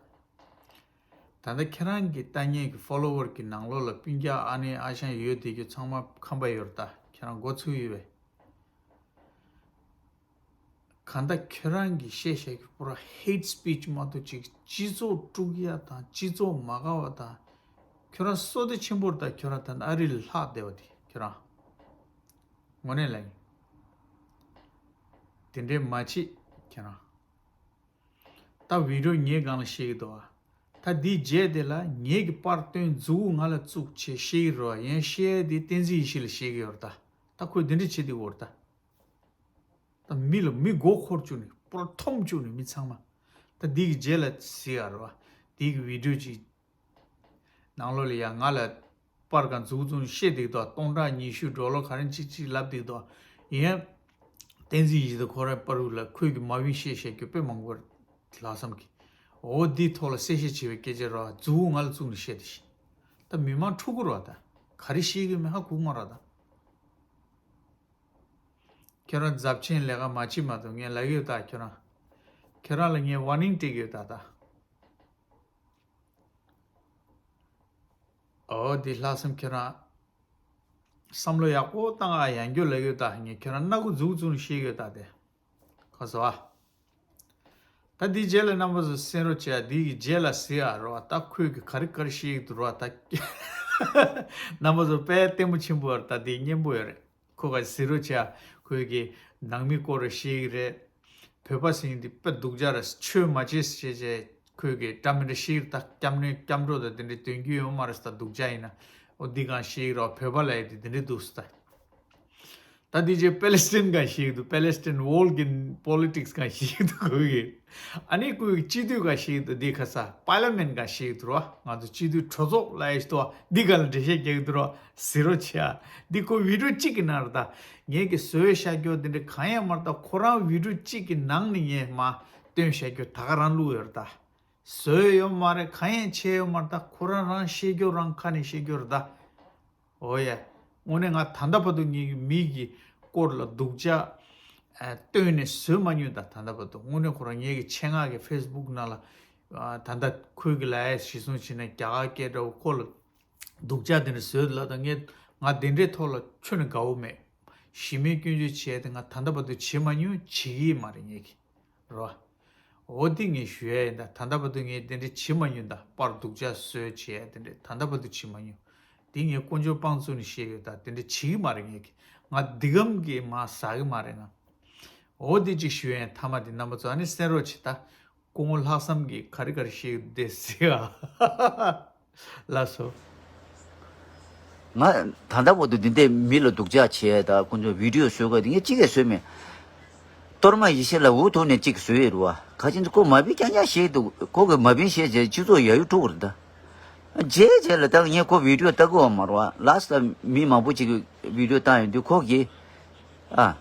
ད་ལྟ་ཁྱེད་རང་གི་ལྟ་མཁན་གྱི་ཕོ་ལོ་ཝར་གྱི་ནང་ལོགས་ལ་སྤུན་ཀྱག་ཨ་ནེ་ཨ་ཞང་ཡོད་དེ་ཁྱོད་ཚང་མ་ཁམས་པ་ཡོད་རེད་ད། ཁྱེད་རང་མགོ་ཚོས་ཡོད་པས། གང་ལྟར་ཁྱོད་རང་གིས་བཤད་བཤད་ཀྱི་པུ་ར་ཧེ་ཊི་སི་པི་ཆི་མ་གཏོགས་ཅིག་སྤྱི་ཚོགས་དཀྲུག་ཡ་དང་སྤྱི་ཚོགས་མ་དགའ་བ་དང་། ཁྱོད་རང་བསོད་བདེ་ཆེན་པོ་རེད་ད། ཁྱོད་རང་ད་ནི་ཨ་རི་ལ་ལྷག་བསྡད་པ་དེ་ཁྱོད་རང་། དངོས་གནས་ལ་ཡིན། དེ་འདྲའི་མ་བྱེད་ཁྱེད་རང་། ད་བི་ཌིའོ་ངའི་སྒང་ལ་བཤད་ཀྱི་འདུག་ཨ། ད་འདིའི་རྗེས་དེ་ལ་ངེད་ཀྱི་པར་བཏོན་མཛུ་གུ་ང་ལ་བཙུགས་བྱས་བཤད་ཀྱི་རེད་བ། ཡང་བཤད་དེ་བསྟན་འཛིན་ཡེ་ཤེས་ལ་བཤད་ཀྱི་ཡོད་རེད་ད། ད་ཁོས་འདི་འདྲ་བྱེད་དེ་འོར་ད། ད་མི་ལ་མི་མགོ་འཁོར་བཅུག་ནས་པོར་འཐོམ་བཅུག་ནས་མི་ཚང་མ། ད་འདི་གི་རྗེས་ལ་གཟིགས་ཨ་རེད་བ། འདི་གི་བི་ཌིའོ་ཅིག་ནང་ལོགས་ལ་ཡ་ང་ལ་པར་གང་མཛུབ་བཙུགས་ནས་བཤད་འདུག་ད། སྟོང་ཕྲག་ཉི་ཤུ་ཌོ་ལར་ག་རེ་ཅིག་ཅིག་ལབ་འདུག་ད། ཡིན་ཡང་། བསྟན་འཛིན་ཡེ་ཤེས་དང་ཁོ་རའི་བར་ལ་ཁོས་ཀྱི་མ་བིན་བཤད་བཤད་རྒྱུ་དཔེ་མང་པོ་རེད། ལྷག་བསམ་གྱིས། འོ་འདིའི་ཐོག་ལ་གསལ་བཤད་བྱེད་པའི་སྐད་ཆ་ར་མཛུབ་གུ་ང་ལ་བཙུགས་ནས་བཤད་དེ་ཤི། ད་མི་མང་ཕྲུ་གུ་ར་ད། ག་རེ་བཤད་ཀྱི་མེད་ཧ་གོ་མ་ར་ད། ཁྱོད་རང་རྫབ་ཆེན་ལས་ཀ་མ་བྱེད་མ་གཏོགས་ངས་ལབ་ཡོད་ད་ཁྱོད་རང་། ཁྱོད་རང་ལ་ངས་ཝར་ནིང་སྤྲད་ཀྱི་ཡོད་ད་ད། ཨོ་འདི་ལྷག་བསམ་ཁྱོད་རང་། བསམ་བློ་ཡག་པོ་བཏང་ཨ། ཡང་སྐྱོ་ལབ་ཡོད་ད། ངས་ཁྱོད་རང་སྣ་ཁུག་མཛུབ་བཙུགས་ནས་བཤད་ཡོད་ད་དེ། ཁ་སོ་ཨ། ད་འདིའི་རྗེས་ལ་རྣམ་པ་ཚོ་གསན་རོགས་བྱེད་ཨ། འདི་གི་རྗེས་ལ་གཟིགས་ཨ་རོ་ཨ། ད་ཁོས་གི་ག་རེ་ག་རེ་བཤད་ཀྱི་འདུག་རོ་ཨ། ད་རྣམ་པ་ཚོ་དཔེ་ལྟད་མོ་ཆེན་པོ་ཨ། ད་འདི་སྙན་པོ་ཡོད་རེད། ཁོ་ག་གཟིགས་རོགས་བྱེད་ཨ། ཁོས་གི་ནང་མི་སྐོར་རེ་བཤད་ཀྱི་རེད། བོད་པ་ཟེར་མཁན་འདི་དཔེ་སྡུག་ཅག་རེད། ཆོས་མ་བྱེད་ཟེར་བྱས་ཁོས་གི་འདྲ་མི་འདྲ་བཤད་ཀྱི་རེད། ད་སྐྱབས་གནས་སྐྱབས་འགྲོ་དང་དེ་འདྲའི་དོན་རྒྱུ་ཡོད་མ་རེད་ད། སྡུག་ཅག་ཡིན་ན། འོ་འདི་གང་བཤད་ཀྱི་རོ། བོད་པ་ལབ་ཡ་དེ་དེ་འདྲའི་འདུག་ཟེར་ད། ད་འདི་རྗེས་པེ་ལེ་སི་ཐན་གང་བཤད་ཀྱི་འདུག་པེ་ལེ་སི་ཐན་ཝོལ་གྱི་པོ་ལི་ཊིག་སི་གང་བཤད་ཀྱི་འདུག་ཁོ་གིས། ཨ་ནི་ཁོ་གི་སྤྱི་འཐུས་གང་བཤད་ཀྱི་འདུག་འདི་ཁ་ས་པར་ལི་མེན་ཊི་གང་བཤད་ཀྱི་འདུག་རོ། ང་ཚོ་སྤྱི་འཐུས་གྲོས་ཚོགས་ལ་ཡ་ཞིག་འདུག་འདི་གང་ལ་འགྲེལ་བཤད་རྒྱག་གི་འདུག་རོ། གཟིགས་རོགས་བྱེད་ཨ། འདི་ཁོ་བི་ཌིའོ་གཅིག་གི་ནང་རེད་ད། ངས་ཀྱི་བཟོས་བཤད་རྒྱུ་འདི་འདྲ་གང་ཡང་མ་རེད་ད། ཁོ་རང་བི་ཌིའོ་གཅིག་གི་ནང་ནས་ངས་མ་བཏོན་བཤད་རྒྱུ་ད་ག་རང་བླུགས་ཡོད་རེད་ད། བཟོས་ཡོད་མ་རེད། གང་ཡང་བྱས་ཡོད་མ་རེད་ད། ཁོ་རང་རང་བཤད་རྒྱུ་རང་ཁ་ནས་བཤད་རྒྱུ་རེད་ད། འོ་ཡ། དངོས་གནས་ང་ད་ལྟ་བར་དུ་ངའི་མི་གི་སྐོར་ལ་སྡུག་ཅག་ཨ་བཏོན་ནས་བཟོས་མ་མྱོང་ད། ད་ལྟ་བར་དུ་དངོས་གནས་ཁོ་རང་ངའི་གི་ཆེད་མངགས་ཀྱི་ཕེ་སི་བུག་ནང་ལ་ཨ་ད་ལྟ་ཁོས་གི་ལབ་ཡ་གཞིར་བཟུང་བྱས་ན་རྒྱ་གར་སྐད་འདྲ་བོ་ཁོ་ལ་སྡུག་ཅག་དེ་འདྲ་བཟོས་ལ་ད་ངས་ང་དེ་འདྲའི་ཐོག་ལ་ཁྱོན་ནས་དགའ་བོ་མེད། ཞི་མོལ་སྐྱོན་བརྗོད་བྱས་ཏེ་ང་ད་ལྟ་བར་དུ་བྱེད་མ་མྱོང་། བྱེད་ཀྱི་མ་རེད་ངས་ཀྱི། རོ། འོ་དེ་ངས་ཞུ་ཡ་ཡིན་ད། ད་ལྟ་བར་དུ་ངས་དེ་འདྲ་བྱེད་མ་མྱོང་ད། པར་སྡུག་ཅག་བཟོས་བྱས་དེ་འདྲ་ད་ལྟ་བར་དུ་བྱེད་མ་མྱོང་། དེ་ངས་དཀོན་མཆོག་དཔང་བཙུགས་ནས་བཤད་ཡོད་ད། དེ་འདྲ་བྱེད་ཀྱི་མ་རེད་ངས་ཀྱི། ང་འདི་གམ་གྱི་མ་ཟ་གི་མ་རེད་ང་། འོ་དེ་གཅིག་ཞུ་ཡ་ཡིན། ཐ་མ་དེ་རྣམ་པ་ཚོ་ཨ་ནི་གསན་རོགས་བྱེད་ད། སྐུ་ངོ་ལྷག་བསམ་གྱིས་ག་རེ་ག་རེ་བཤད་ཀྱི་འདུག་ཟེར་ཨ། ལགས་སོ། ང་ད་ལྟ་བར་དུ་འདི་འདྲའི་མི་ལ་སྡུག་ཅག་བྱས་དང་ཁོང་ཚོ་བི་ཌིའོ་བཟོ་དགོས་དེ་ངས་གཅིག་ཀྱང་བཟོས་མེད། གཏོར་མ་ཡེ་ཤེས་ལ་འུ་ཐུག་ནས་གཅིག་བཟོས་ཡོད་རེད་བ། ཁ་ཅིག་ཁོ་མ་བིན་རྐྱང་རྐྱང་བཤད་འདུག་ཁོ་གི་མ་བིན་བཤད་བྱས་སྤྱི་ཚོགས་ཡ་ཡུ་དཀྲུག་རེད་ད། རྗེས་རྗེས་ལ་ད་ངས་ཁོ་བི་ཌིའོ་ལྟ་གི་བ་མ་རེད་བ། ལ་སི་ལ་མི་མང་པོ་ཅིག་གི་བི་ཌིའོ་བཏང་ཡོང་དུས་ཁོ་གིས། ཨ།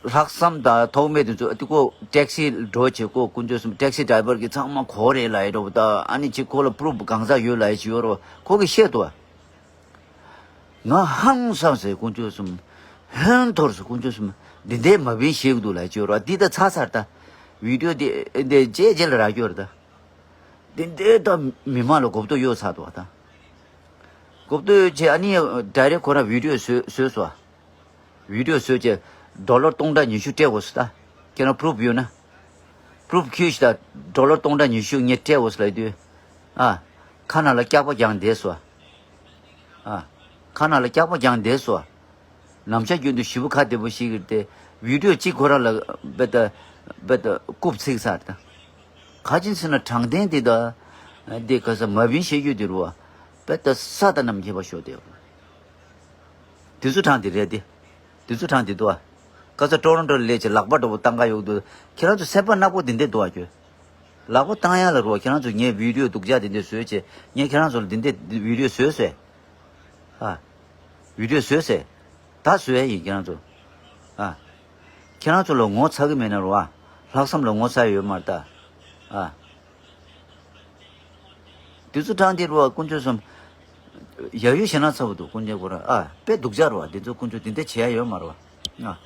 ལྷག་བསམ་དང་ཐོགས་མེད་དུ་ཚོ་ཨ་ཏི་ཀོ་ཊེག་སི་འགྲོ་བྱེད་ཀོ་དཀོན་མཆོག་གསུམ། ཊེག་སི་ཌ་རའི་བར་གྱི་ཚང་མ་གོ་རེད་ལ་ཡི་འགྲོ་བ་ད། ཨ་ནི་ཅིག་ཁོ་ལ་པུ་རུབ་གང་ཟག་ཡོད་ལ་ཡི་ཅིག་ཡོད་རོ། ཁོ་གི་བཤད་དོ། ང་ཧང་སངས་ཟེར་དཀོན་མཆོག་གསུམ། ཧོན་ཐོར་ཟེར་དཀོན་མཆོག་གསུམ། འདི་འདྲའི་མ་བིན་ཞིག་འདུག་ལ་ཅིག་ཡོད་རོ། འདི་ད་ཚར་ཚར་ད། བི་ཌིའོ་འདི་འདི་རྗེས་རྗེས་ལ་རག་གི་ཡོད་རེད་ད། འདི་འདྲའི་ད་མི་མང་ལ་གོ་བསྡུར་ཡོད་ཚར་འདུག་ད། གོ་བསྡུར་བྱས་ཨ་ནི་ཌའི་རེག་ཁོ་རང་བི་ཌིའོ་བཟོས་བཟོས་སོ། བི་ཌིའོ་བཟོས་བྱས་ཌོ་ལར་སྟོང་ཕྲག་ཉི་ཤུ་སྤྲད་དགོས་སུ་ད། ཁྱེད་རང་པུ་རུབ་ཡོད་ན། པུ་རུབ་ཁྱོད་ཤི་ད། ཌོ་ལར་སྟོང་ཕྲག་ཉི་ཤུ་ངས་སྤྲད་དགོས་སུ་ལབ་དུས། ཨ། ཁ་ནང་ལ་སྐྱག་པ་རྒྱང་བསྡད་སོ། ཨ། ཁ་ནང་ལ་སྐྱག་པ་རྒྱང་བསྡད་སོ། ནམ་ཞག་རྒྱུན་དུ་ཞི་བུ་ཁ་བདེ་པོ་ཞིག་གིས་ཏེ། བི་ཌིའོ་གཅིག་ཁོ་རང་ལ་བེ་ད་བེ་ད་རྐུབ་ཚིག་ཚར་ད། ཁ་ཅིག་ཟེར་ན་དྲང་བདེན་དེ་ད། དེ་ག་ས་མ་བིན་བཤད་རྒྱུ་དེ་རུ་བ། བེ་ད་ས་ད་ནམ་མཁས་པ་ཤོག་དེ། དེ་ཚོ་དྲང་དེ་རེད་དེ། དེ་ཚོ་དྲང་དེ་འདུག་ཨ། ཁ་ས་ཊོ་རོན་ཊོ་ལ་སླེབས་ཅིག་ལག་པ་འགྲོ་བོ་བཏང་ག་ཡོག་འདུག་ཁྱེད་རང་ཚོ་སེམས་པ་ནག་པོ་དེ་འདྲས་འདུག་ཨ་ཁྱོད། ལག་པ་བཏང་ཡ་ལ་རོ། ཁྱེད་རང་ཚོ་ངའི་བི་ཌིའོ་སྡུག་ཅག་དེ་འདྲས་བཟོས་བྱས། ངས་ཁྱེད་རང་ཚོ་ལ་འདི་འདྲས་བི་ཌིའོ་བཟོས་ཟེར། ཨ། བི་ཌིའོ་བཟོས་ཟེར། ད་བཟོས་ཡ་ཡིན་ཁྱེད་རང་ཚོ། ཨ། ཁྱེད་རང་ཚོ་ལ་ངོ་ཚ་གི་མེད་ན་རོ། ཨ། ལྷག་བསམ་ལ་ངོ་ཚ་ཡོད་མ་རེད་ད། ཨ། དེ་ཚོ་དྲང་དེ་རོ། དཀོན་མཆོག་གསུམ། ཡ་ཡོ་ཞེ་ན་ཚ་བོ་འདུག་དཀོན་མཆོག་ཁོ་རང་ཨ་དཔེ་སྡུག་ཅག་རོ། དེ་ཚོ་དཀོན་མཆོག་དེ་འདྲ་བྱེད་ཡ་ཡོད་མ་རོ། ཨ།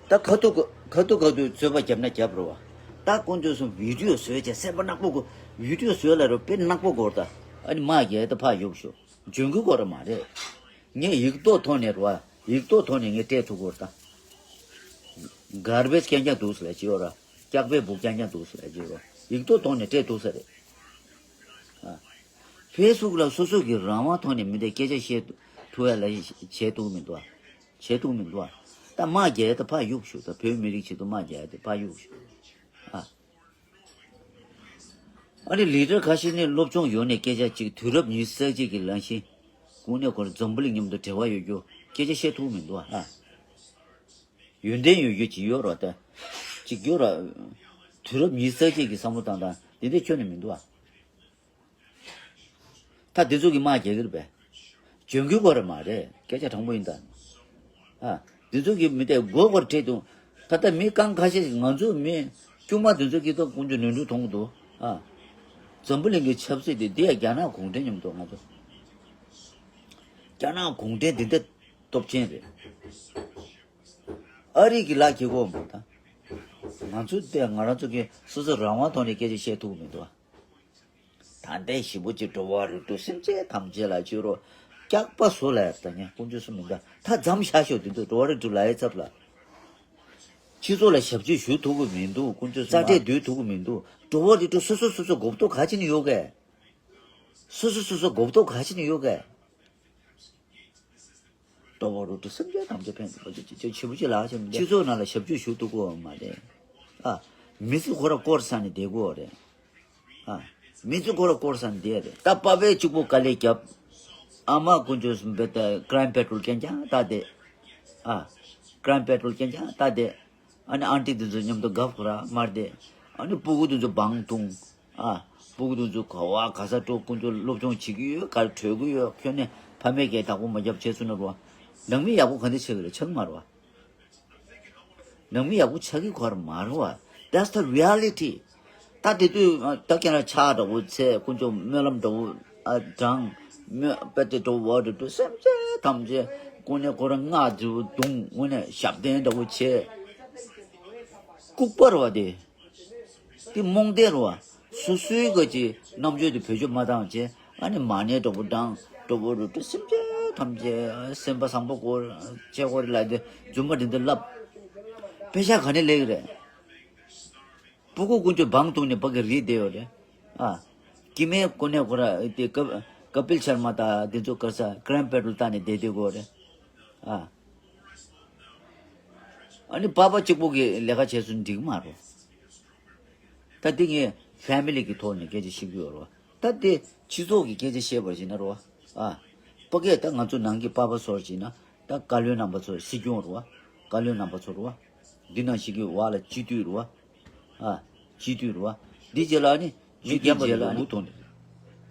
ད་ཁ་ཐུག་ཁ་ཐུག་ཁ་ཐུག་རྩོད་པ་རྒྱབ་ན་རྒྱབ་རོ། ད་དཀོན་མཆོག་གསུམ་བི་ཌིའོ་བཟོས་བྱས་སེམས་པ་ནག་པོ་གོ། བི་ཌིའོ་བཟོས་ལ་རོ་དཔེ་ནག་པོ་གོ་ར་ད། ཨ་ནི་མ་རྒྱལ་ད་ཕ་ཡུག་ཤོ། འཇོན་གི་གོ་ར་མ་རེད། ངས་ཡིག་ཐོག་ཐོག་ནས་རོ། ཡིག་ཐོག་ཐོག་ནས་ངས་སྤྲད་ཐུབ་གོ་ར་ད། གར་བེཇ་རྐྱང་རྐྱང་འདུག་ཟེར་ལ་ཅི་ཡོད་ར། སྐྱག་པའི་སྦུག་རྐྱང་རྐྱང་འདུག་ཟེར་ལ་ཅི་ཡོད་ར། ཡིག་ཐོག་ཐོག་ནས་སྤྲད་ཐུབ་ས་རེད། ཨ། ཕེ་སི་བུག་ལ་སོ་སོ་གི་རང་དབང་ཐོག་ནས་མི་འདི་སྐད་ཆ་བཤད་ཐུབ་ཡ་ལ་བྱེད་ཐུབ་མི་འདུག་ཨ། བྱེད་ཐུབ་མི་འདུག་ཨ། ད་དམག་རྒྱག་ཡ་ད་ཕར་གཡུག་ཞུ། ད་བོད་མི་རིགས་ཆེད་དུ་དམག་རྒྱག་ཡ་ད་ཕར་གཡུག་ཞུ། ཨ། ཨ་ནི་ལི་ཌར་ཁ་ཤས་ནས་སློབ་སྦྱོང་ཡོད་ནས་སྐད་ཆ་གཅིག་དུས་རབས་ཉི་ཤུ་རྩ་གཅིག་གི་ལངས་ཤིང་། གུང་ནས་ཁོ་ར་འཛམ་བུ་གླིང་མཉམ་དུ་འབྲེལ་བ་ཡོད་རྒྱུ་སྐད་ཆ་བཤད་ཐུབ་མི་འདུག་ཨ། ཡོན་ཏན་ཡོད་རྒྱུ་ཅིག་ཡོད་ར་ད། ཅིག་ཡོད་ར། དུས་རབས་ཉི་ཤུ་རྩ་གཅིག་གི་བསམ་བློ་བཏང་སྟངས་འདི་འདྲ་ཁྱོན་ནས་མི་འདུག་ཨ། ད་འདི་ཚོ་གི་དམག་རྒྱག་གི་རེད་པས། འཇོན་གི་གོ་རེད་མ་རེད། སྐད་ཆ་དྲང་པོ་ཡིན་ད། ཨ། འདི་ཚོ་གི་མི་དེ་མགོ་སྐོར་ཁྲིད་དུ། ད་ལྟ་མི་རྐང་ཁ་ཤས་ཤིག་ང་ཚོ་མི་དཀྱུས་མ་འདི་ཚོ་གི་ད་དཀོན་མཆོག་ནོར་འཁྲུལ་མཐོང་གི་འདུག་ཨ། འཛམ་བུ་གླིང་གི་ཆབ་སྲིད་དེ་འདི་ཡ་རྒྱ་ནག་གུང་ཁྲན་མཉམ་དུ་ང་ཚོ། རྒྱ་ནག་གུང་ཁྲན་འདི་འདྲ་སྟོབས་ཆེན་རེད། ཨ་རི་གི་ལག་ཁྱེར་གོ་མ་ད། ང་ཚོ་དེ་ང་རང་ཚོ་གི་སོ་སོ་རང་དབང་ཐོག་ནས་སྐད་ཆ་བཤད་ཐུབ་མི་འདུག་ཨ། ད་ལྟའི་ཞི་བོ་གཅིག་འགྲོ་བ་རིགས་དྲུག་སེམས་ཅན་ཐམས་ཅད་ལ་བཅོལ་རོགས། སྐྱག་པ་བཟོ་ལ་ཡར་ད་ཉན་དཀོན་མཆོག་གསུམ་མི་འདུག་ད་མཚམས་བཞག་ཤོག་དེ་འདུག་འགྲོ་བ་རིགས་དྲུག་ལ་ཡའི་ཚབ་ལ། སྤྱི་ཚོགས་ལ་ཞབས་ཕྱི་ཞུ་ཐུབ་ཀྱི་མི་འདུག་དཀོན་མཆོག་གསུམ་རྩ་ཁྲལ་སྡུད་ཐུབ་ཀྱི་མི་འདུག་འགྲོ་བ་རིགས་དྲུག་སོ་སོ་སོ་སོ་གོ་རྟོགས་ག་ཅི་ནས་ཡོད་གས། སོ་སོ་སོ་སོ་གོ་རྟོགས་ག་ཅི་ནས་ཡོད་གས། འགྲོ་བ་རིགས་དྲུག་སེམས་ཅན་ཐམས་ཅད་ཕན་ཚུན་ཅི་ཅི་ཅི་ཆེ་བུ་ཅི་ལགས་ཆེ་སྤྱི་ཚོགས་ནང་ལ་ཞབས་ཕྱི་ཞུ་ཐུབ་ཀྱི་ཡོད་མ་རེད། ཨ། མི་ཚེ་ཁོ་ར་སྐོར་ས་ནས་བསྡད་ཀྱི་ཡོད་རེད། ཨ། མི་ཚེ་ཁོ་ར་སྐོར་ས་ནས་བསྡད་རེད། ད་པ་ཕས་གཅིག་པོ་དཀའ་ལས་བརྒྱབ། ཨ་མ་དཀོན་མཆོག་གསུམ་པས་ད་ཀ་རའིམ་པེ་ཊོལ་རྐྱང་རྐྱང་ལྟ་བསྡད། ཨ། ཀ་རའིམ་པེ་ཊོལ་རྐྱང་རྐྱང་ལྟ་བསྡད། ཨ་ནི་ཨན་ཊི་དེ་ཚོ་མཉམ་དུ་དགའ་ཁོ་ར་མར་བསྡད། ཨ་ནི་སྤུ་གུ་དེ་ཚོ་བང་བརྡུང་། ཨ། སྤུ་གུ་དེ་ཚོ་ག་བ་ག་ས་འགྲོ་དཀོན་མཆོག་སློབ་སྦྱོང་བྱེད་ཀྱི་ཡོད་ག་རེ་གྲོལ་གྱི་ཡོད་ཁྱོན་ནས་ཕ་མས་ཀྱིས་བདག་པོ་མ་བརྒྱབ་བྱས་སོང་ན་རོ། ནང་མི་ཡག་པོ་ག་འདྲ་ཆགས་ཀྱི་རེད་ཆགས་མ་རོ། ནང་མི་ཡག་པོ་ཆགས་ཀྱི་ཁོ་ར་མ་རོ། That's the reality. ད་དེ་དུས་ད་ཁྱེད་རང་ཕྱག་འདྲ་བོ་འཚལ་དཀོན་མཆོག་སྨོན་ལམ་འདྲ་བོ་ཨ་བགྲང་། སྨོན་པ་དེ་འགྲོ་བ་རེད་འགྲོ་སེམས་ཅན་ཐམས་ཅད་ཀུན་ནས་ཁོ་རང་སྔགས་འདྲ་བོ་བརྡུང་དངོས་གནས་ཞབས་བརྟན་འདྲ་བོ་བྱས། ལྐུགས་པ་རེད་བ་དེ། དེ་རྨོངས་དད་རེད་བ། སོ་སོའི་ག་ཅི་རྣམ་དཔྱོད་དེ་བེད་སྤྱོད་མ་བཏང་བྱས་ཨ་ནི་མ་ཎི་འདྲ་བོ་བགྲང་འགྲོ་བོ་རེད་འགྲོ་སེམས་ཅན་ཐམས་ཅད་སེམས་པ་བཟང་པོ་སྐོར་ཅེས་སྐོར་ལ་དེ་རྫུན་མ་འདི་འདི་ལབ། པེ་ཤག་ག་ནས་སླེབས་ཀྱི་རེད། སྤུ་གུ་དཀོན་མཆོག་བང་བརྡུངས་ནས་ཕ་གི་རིལ་བསྡད་ཡོད་རེད། ཨ། སྐྱེ་དམན་ཀུན་ནས་ཁོ་ར་དེ་ཀ་ཀ་པིལ་ཤར་མ་དང་དེ་ཚོ་ག་ས་ཀ་རའིམ་པེ་ཊོལ་བཏང་ནས་བསྡད་བསྡད་དགོས་རེད། ཨ། ཨ་ནི་པ་ཕ་གཅིག་པོ་གིས་ལས་ཀ་བྱས་སོང་འགྲིག་མ་རེད། ད་འདི་ངས་ཕེ་མི་ལི་གི་ཐོག་ནས་སྐད་ཆ་བཤད་ཀྱི་ཡོད་རེད། ད་དེ་སྤྱི་ཚོགས་ཀྱི་སྐད་ཆ་བཤད་པར་བྱས་ན་རོ། ཨ། ཕ་གིས་ད་ང་ཚོ་ནང་གི་པ་ཕ་ཚོར་བྱས་ན་ད་བཀའ་བློན་རྣམ་པ་ཚོ་སྲིད་སྐྱོང་རོ། བཀའ་བློན་རྣམ་པ་ཚོ་རུ་བ། འདི་ནང་བཞིན་གྱི་བ་ལ་སྤྱི་འཐུས་རུ་བ། ཨ། སྤྱི་འཐུས་རུ་བ། འདི་རྗེས་ལ་ནི་མི་རྒན་པ་རུ་བ་ཐོན་ཏེ།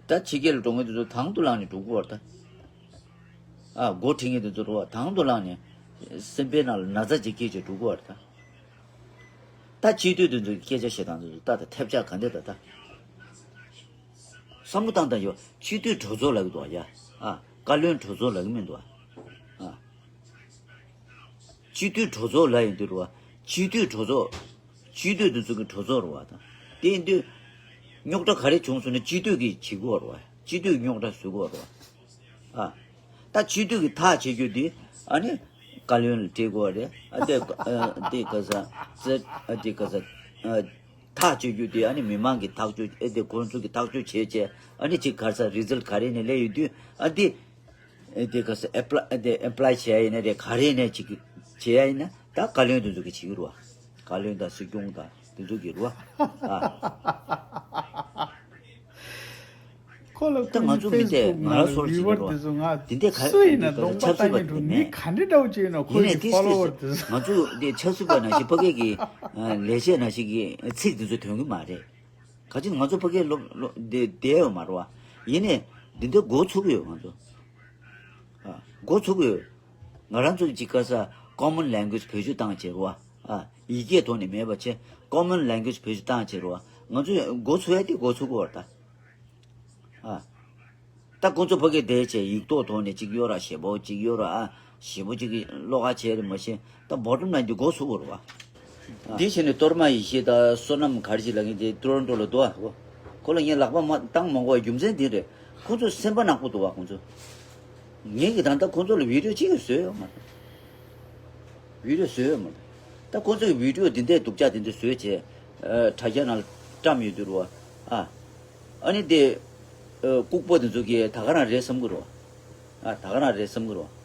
ད་ཕྱི་རྒྱལ་ལ་འགྲོ་མཁན་དེ་ཚོ་དང་དུ་བླངས་ནས་འགྲོ་དགོས་བར་ད། ཨ། འགོ་ཁྲིད་མཁན་དེ་ཚོ་རུ་བ་དང་དུ་བླངས་ནས། སེམས་པའི་ནང་ལ་ན་ཚ་ཅིག་སྐྱེས་བྱས་འགྲོ་དགོས་བར་ད། ད་སྤྱི་འཐུས་དེ་ཚོ་གི་སྐད་ཆ་བཤད་སྟངས་དེ་ཚོ་ད་ད་ཐེབས་ཆག་ག་འདྲ་ད་ད། བསམ་བློ་བཏང་དང་ཡོད། སྤྱི་འཐུས་གྲོས་ཚོགས་ལབ་ཀྱི་འདུག་ཡ། ཨ། བཀའ་བློན་གྲོས་ཚོགས་ལབ་ཀྱི་མི་འདུག་ཨ། སྤྱི་འཐུས་གྲོས་ཚོགས་ལབ་ཡིན་དུས་རུ་བ། སྤྱི་འཐུས་གྲོས་ཚོགས། སྤྱི་འཐུས་དེ་ཚོ་གི་གྲོས་ཚོགས་རུ་བ་དང་། དེ་ཡིན་དུས། རྙོག་དྲ་ག་རེ་བྱུང་སོང་ན་སྤྱི་འཐུས་ཀྱིས་བྱེད་དགོས་རུ་བ། སྤྱི་འཐུས་རྙོག་དྲ་བཟོ་དགོས་རུ་བ། ཨ། ད་སྤྱི་འཐུས་ཀྱིས་ཐག་བཅད་རྒྱུ་དེ། ཨ་ནི། བཀའ་བློན་ལ་སྤྲད་དགོས་རེད། ཨ་དེ། ཨ་དེ་ག་ས། ཨ་དེ་ག་ས། ཨ། ཐག་གཅོད་རྒྱུ་དེ་ཨ་ནི་མི་མང་གིས་ཐག་གཅོད། ཨེ་དེ་ཁོང་ཚོ་གིས་ཐག་གཅོད་བྱས་བྱས། ཨ་ནི་ཅིག་ག་ས་རི་ཛལ་ག་རེ་ནས་སླེབས་ཡོད་དུས། ཨ་དེ། ཨེ་དེ་ག་ས་ཨེ་པ་ལ་ཨེ་དེ་ཨེ་པ་ལའི་བྱས་ཡིན་ན་རེད། ག་རེ་ནས་ཅིག་བྱས་ཡིན་ན་ད་བཀའ་བློན་དེ་ཚོ་གིས་བྱེད་ཀྱི་རེད་བ། བཀའ་བློན་དང་སྲིད་སྐྱོང་དང་དེ་ཚོ་གིས་རེད་བ། ཨ། ཁོ་ལ་ད་ཁོ་ང་ཡི་ཚོ་མི་ཕེ་སི་དེ་བུག་ང་ལ་ནང་ལ་སོར་བི་བར་བྱེད་ཀྱི་རེད་བ། དེ་ཚོ་ང་དེ་འདྲ་ག་སུ་ཡིན་ན་གདོང་པ་ཆབ་སྲིད་པ་བལྟ་མཁན་དེ་འདྲ་མེད། མི་ག་འདྲ་འདྲ་བོ་ཅིག་ཡིན་ན་ཁོ་ཡིན་ནས་ཡི་ཏིས་ཕོ་ལོ་ཏིས་ཝར་དེ་ཚོ། ང་ཚོ་དེ་ཆབ་སྲིད་པ་ནང་བཞིན་ཕ་གི་གི་ལས་བྱེད་ནང་བཞིན་གྱི་ཚིག་དེ་ཚོ་ཐོན་གི་མ་རེད། ག་ཅི་ང་ཚོ་ཕ་གི་སློབ་སློབ་དེ་བསྡད་ཡོད་མ་རེད་བ། ཡིན་ནས་འདི་འདྲ་འགོ་ཚུགས་ཡོད་ང་ཚོ། ཨ། འགོ་ཚུགས་ཡོད། ང་རང་ཚོ་གི་ཅིག་ག་ས་ཀོ་མོན་ལེང་གུ་ཨེཇ་བེད་སྤྱོད་བཏང་བྱས་རེད་བ། ཨ། ཡི་གེའི་ཐོག་ནས་མེད་པ་བྱས་ཀོ་མོན་ལེང་གུ་ཨེཇ་བེད་སྤྱོད་བཏང་བྱས་རེད་བ། ང་ཚོ་འགོ་ཚུགས་ཡ་དེ་འགོ་ཚུགས་དགོས་རེད་ད། ཨ། ད་ཁོང་ཚོ་ཕ་གིར་བསྡད་བྱས་ཡིག་ཐོག་ཐོག་ནས་གཅིག་ཡོད་ར་ཞེ་པོ་གཅིག་ཡོད་ར། ཨ། ཞེ་པོ་གཅིག་གི་བློ་ཁ་བྱས་རེད་མ་གཞི་ད་བོ་ཊོམ་ལ་ཡིན་དུས་འགོ་ཚུགས་དགོས་རེད་བ། ཨ། འདི་བྱས་ནས་གཏོར་མ་ཡེ་ཤེས་དང་བསོད་ནམས་ག་རེ་ཞིག་ལབ་མཁན་དེ་ཊོ་རོན་ཊོ་ལ་འདུག་ཨ། ཁོ་ལ་ངས་ལག་པ་མ་བཏང་མ་དགོས་པའི་རྒྱུ་མཚན་འདི་རེད། ཁོང་ཚོ་སེམས་པ་ནག་པོ་འདུག་བ་ཁོང་ཚོ། ངས་གི་ད་ལྟ་ཁོང་ཚོ་ལ་བི་ཌིའོ་གཅིག་ཀྱང་བཟོས་ཡོད་མ་རེད། བི་ཌིའོ་བཟོས་ཡོད་མ་རེད། ད་ཁོང་ཚོ་གི་བི་ཌིའོ་འདི་འདྲའི་སྡུག་ཅག་འདི་འདྲ་བཟོས་བྱས། ཨ། དྲ་རྒྱ་ནང་ལ་བཀྲམ་ཡོད་དུས་རེད་བ། ཨ། ཨ་ནི་དེ། ཨ། ལྐུགས་པ་འདི་ཚོ་གིས་ད་ག་རང་རེད་བསམ་གི་རེད་བ། ཨ། ད་ག་རང་རེད་བསམ་གི་རེད་བ།